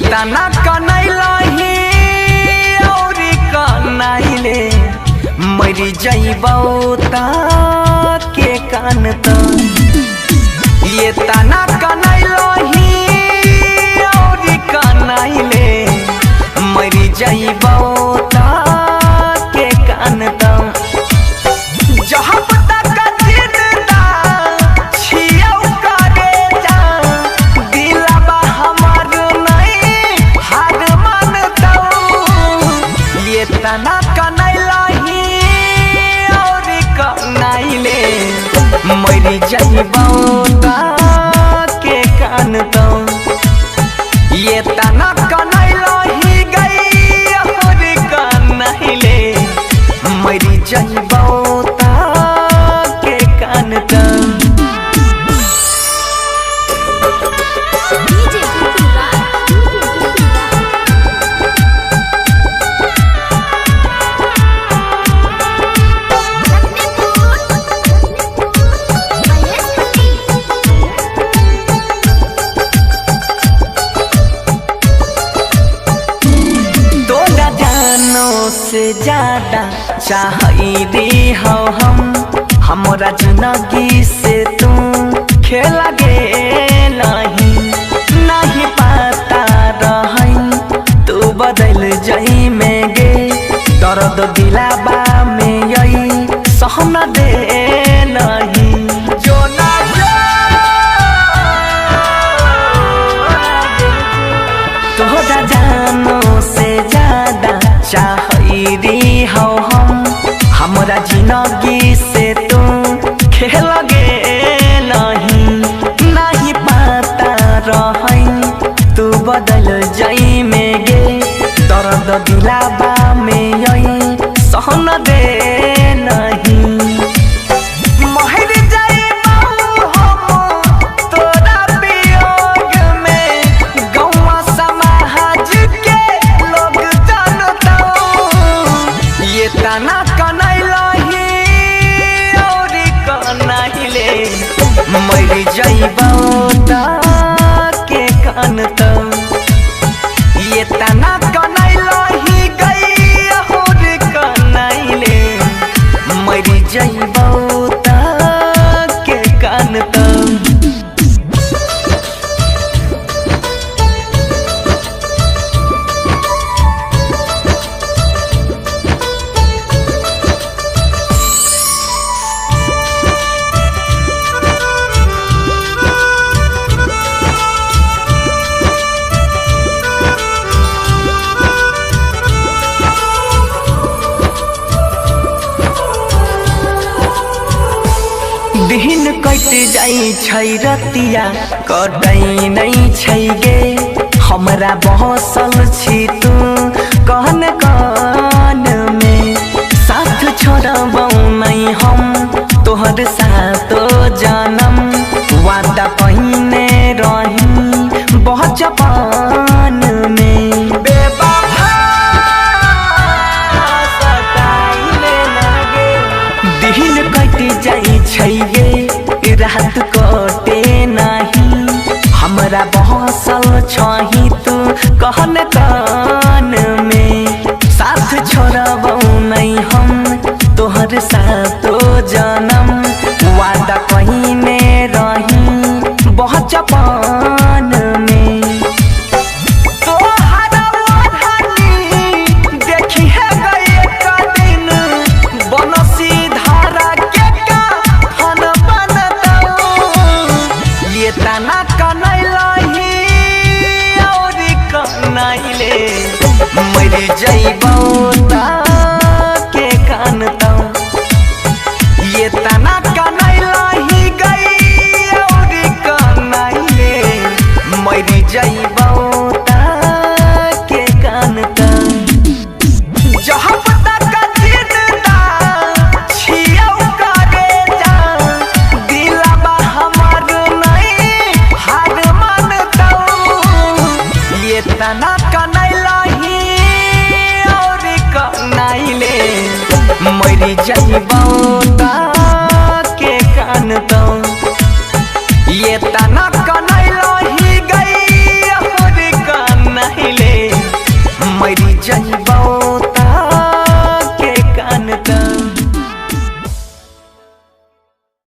तना कनैलही और कनैले मरि जइबौ त के कानतौ। ये तना कनैलही और कनैले मरि जइबौ त के कानतौ। जहाँ तक जिंदा छियौ करे जा दिलबा हमर नहीं हार मानतौ। ये तना कनैलही और कनैले मरि जइबौ त के कानतौ। ये तना कनैलही गई और कनैले मरि जइबौ त के कानतौ। DJ Pintu Raj, DJ Pintu Raj. Lakhnipur, Maheshpati. तोरा जानो से ज्यादा चाहई हो हम, हमरा जिंदगी से तू खेला गेलही। नहीं पता रही तू बदल जई में गे, दर्द दिलाबा में आई सहना दे नहीं। जो ना तोरा जानो से ज्यादा चाहई हो हम, हमरा जिंदगी से तू खेल गेलही। नहीं पता रही तू बदल जई में गे, दर्द दिलाबा में आई सहन दे नहीं। मर जाइबौ हम तोरा वियोग में, गौवा समाज के लोग जानतौ। ये तना कनैलही और कनैले मरि जइबौ त के कानतौ। ये तना कनैलही गई और कनैले मरि जइबौ त के कानतौ। दिन कट जाइ छै रतिया कटै नै छै गे, हमरा बसल छी तू कहन कान में। साथ छोड़बौ नै हम तोहर सातो जनम, वादा पहिने रही बचपन में। दिन कट जाइ छै गे रात कटे नाही, हमरा बसल छही तू कहन कान में। साथ छोड़बौ नै हम तोहर सातो जनम, वादा पहिने रही बचपन में। तोहरा ओढ़नी देखी है गई एक दिन, बनसी धारा के कफन बनतौ। ये तना कनैलही और कनैले मरि जइबौ त के कानतौ। ये तना कनैलही गई और कनैले मरि जइबौ त के कानतौ। जहाँ तक जिंदा छियौ करे जा दिलबा हमर नहीं हार मानतौ। ये तना कनैलही और कनैले मरि जइबौ